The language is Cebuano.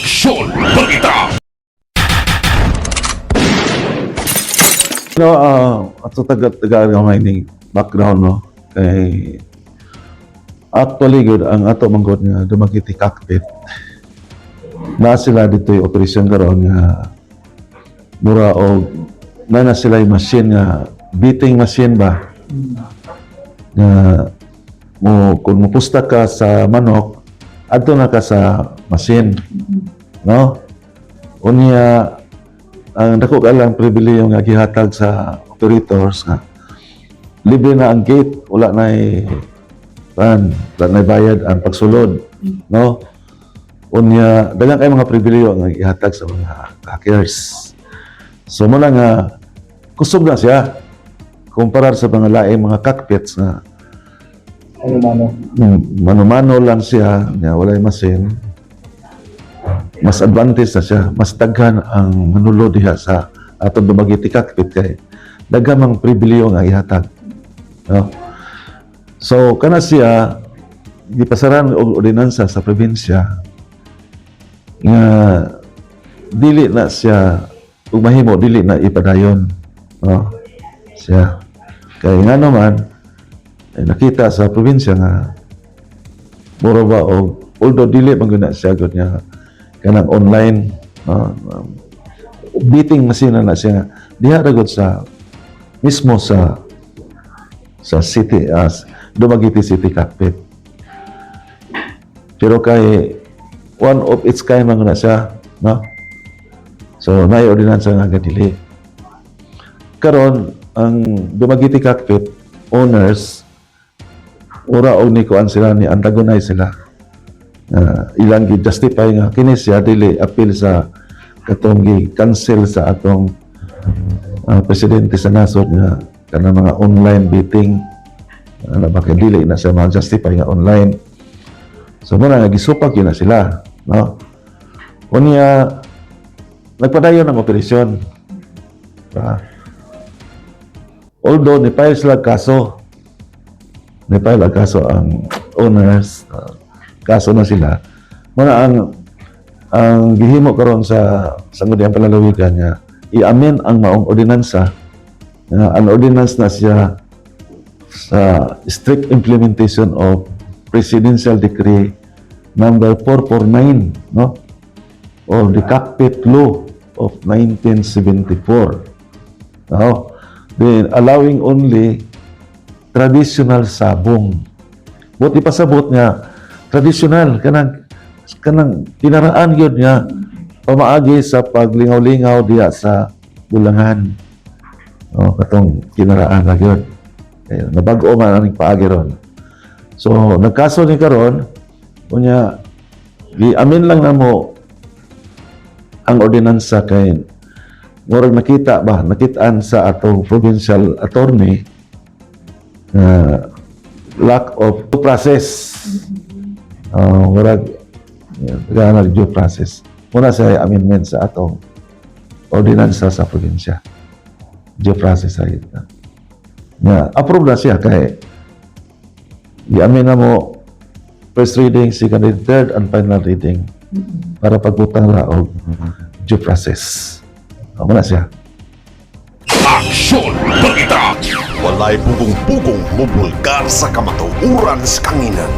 Aksyon Balita! No, ato taga taga gamay ning background, no, kay actually good ang ato manggod nga Dumaguete cockpit na sila dito yung operation karon nga mura og na na sila yung machine nga beating machine ba nga mo kung mupusta ka sa manok, adto na ka sa machine, no? Unya ang dako ka lang pribilehiyo nga gihatag sa operators nga libre na ang gate, wala na pan, wala na bayad ang pagsulod, no? Unya daghan kay mga pribilehiyo nga gihatag sa mga hackers, so mo na nga kusog na siya kumpara sa mga laing mga cockpits nga Ano mano? Mano-mano lang siya nga walay machine. Mas advantage na siya, mas daghan ang manulo diha sa atong Dumaguete cockpit kay daghan mang pribilehiyo nga ihatag, no? So kana siya gipasaran og ordinansa sa probinsya nga dili na siya ug mahimo dili na ipadayon, no? Siya kay nga naman eh, nakita sa probinsya nga mura ba og although dili man gyud na siya gud nga kanang online, no, beating machine na na siya diha ra gud sa mismo sa city as Dumaguete City cockpit, pero kay one of its kind man na siya, no? So naay ordinansa nga dili. Karon ang Dumaguete cockpit owners ura og ni kuan sila, ni antagonize sila. Ilang gi-justify nga kini siya dili appeal sa katong gi-cancel sa atong presidente sa nasod nga kanang mga online betting ano ba, kay dili na siya ma-justify nga online. So muna nga gisupak yun na sila, no? Unya nagpadayon ang operasyon. Diba? Although ni file sila kaso, ni file ang kaso ang owners, kaso na sila. Muna ang gihimo karon sa Sangguniang Panlalawigan nga i-amend ang maong ordinansa nga ang ordinance na siya sa strict implementation of Presidential Decree number 449, no, or the Cockpit Law of 1974, no? Then allowing only traditional sabong. Buot ipasabot nga traditional kanang kanang kinaraan gyud nga pamaagi sa paglingaw-lingaw diha sa bulangan. Oh, katong kinaraan ra gyud. Kaya nabag-o man aning paagi ron. So nagkaso ni karon, unya gi-amend lang namo ang ordinansa kay murag nakita ba, nakitaan sa atong provincial attorney na lack of due process. Murag yeah, due process. Muna sa amendment sa atong ordinansa sa probinsya. Due process sa ito. Nga, approve na siya kay i-amend na mo first reading, second reading, third, and final reading para pagbutang ra og due process. Amo na siya. Aksyon Balita! Walay pugong-pugong mubulgar sa kamatuoran sa kanginan.